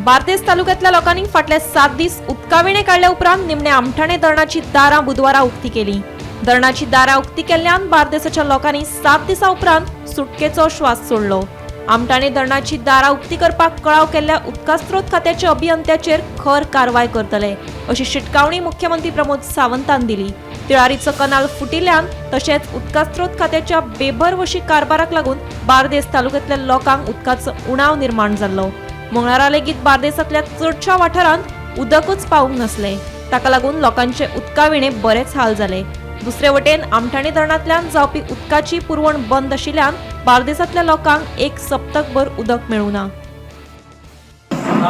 बार्देस तालुक्यांतल्या लोकांनी फाटले 7 दीस उदकाविणे काडल्या उपरांत निमणे आमठाणे धरणाची दारां बुधवारा उक्ती केली. धरणाची दारां उक्ती केल्ल्यान बार्देसाच्या लोकांनी 7 दिसां उपरांत सुटकेचो श्वास सोडलो. आमठाणे धरणाची दारां उक्ती करपाक कळाव केल्ल्या उदका स्रोत खात्याच्या अभियंत्याचेर खर कारवाय करतले, अशी शिटकावणी मुख्यमंत्री प्रमोद सावंतान दिली. तिळारीचो कनाल फुटिल्ल्यान तशेंच उदका स्रोत खात्याच्या बेभरवशी कारभाराक लागून बार्देस तालुक्यांतल्या लोकांक उदकाचो उणाव निर्माण जाल्लो. मंगळारा लेगीत बार्देसांतल्या चडशा वाठारांत उदकच पावूंक नासलें. ताका लागून लोकांचे उदका विणे बरेच हाल जाले. दुसरे वटेन आमठाणे धरणांतल्यान जावपी उदकाची पुरवण बंद आशिल्ल्यान बार्देसांतल्या लोकांक एक सप्तकभर उदक मेळूं ना.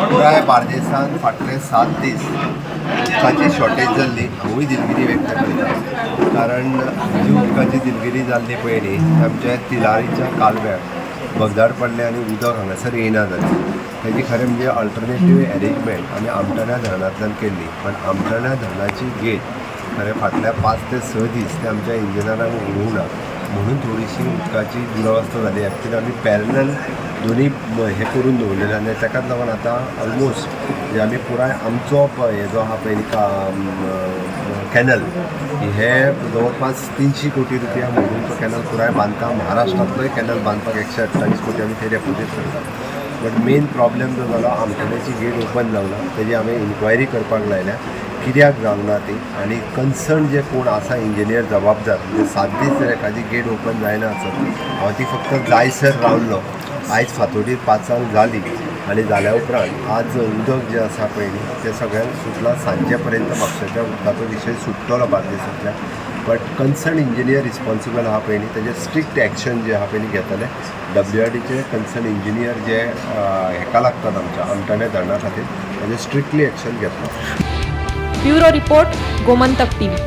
पुराय बार्देसान फाटले 7 दीस उदकाची शॉर्टेज जाल्ली. हांवूय दिलगिरी व्यक्त करता, कारण जी उदकाची दिलगिरी जाल्ली पळय न्ही, आमच्या तिलारीच्या कालव्याक भगदाड पडलें आनी उदक हांगासर येयना जालें. तेजी खरें म्हणजे अल्टरनेटीव एरेंजमेंट आमी आमठाण्या धरणांतल्यान केल्ली, पण आमठाण्या धरणाची गेट खरें फाटल्या 5 ते 6 दीस ते आमच्या इंजिनियरांक उगडूंक ना, म्हणून थोडीशी उदकाची दुरवस्था जाली. एक्चुली आमी पॅरलल दोनी हे करून दवरलेले आनी ताकाच लागून आतां ऑलमोस्ट म्हणजे आमी पुराय आमचो हे जो आहा पळय कॅनल, हे जवळपास 300 कोटी रुपया म्हणून तो कॅनल पुराय बांदता. महाराष्ट्रांतलोय कॅनल बांदपाक 128 कोटी आमी थंय डेपोजीट करता. बट मेन प्रॉब्लेम जो जालो, आमठाण्याची गेट ओपन जावना, तेजी हांवें इन्क्वायरी करपाक लायल्या कित्याक जावंक ना ती. आनी कन्सर्न जे कोण आसा इंजिनियर जबाबदार, म्हणजे 7 दीस जर एखादी गेट ओपन जायना आसत, हांव ती फक्त जायसर रावलो. आयज फांतोडीर 5 जाली आनी जाल्या उपरांत आज उदक जें आसा पळय न्ही, तें सगळ्यांक सुटलां. सांजे पर्यंत म्हापशेच्या उदकाचो विशय सुट्टलो बार्देसांतल्या. बट कन्सर्न इंजिनियर रिस्पॉन्सिबल आहा पळय न्ही, तेजेर स्ट्रिक्ट एक्शन जे आहा पळय न्ही घेतले. डब्ल्यू आर डीचे कन्सर्न इंजिनियर जे हेका लागतात आमच्या आमठाणे धरणा खातीर, तेजेर स्ट्रिक्टली एक्शन घेतलो. Bureau report, Gomantak TV.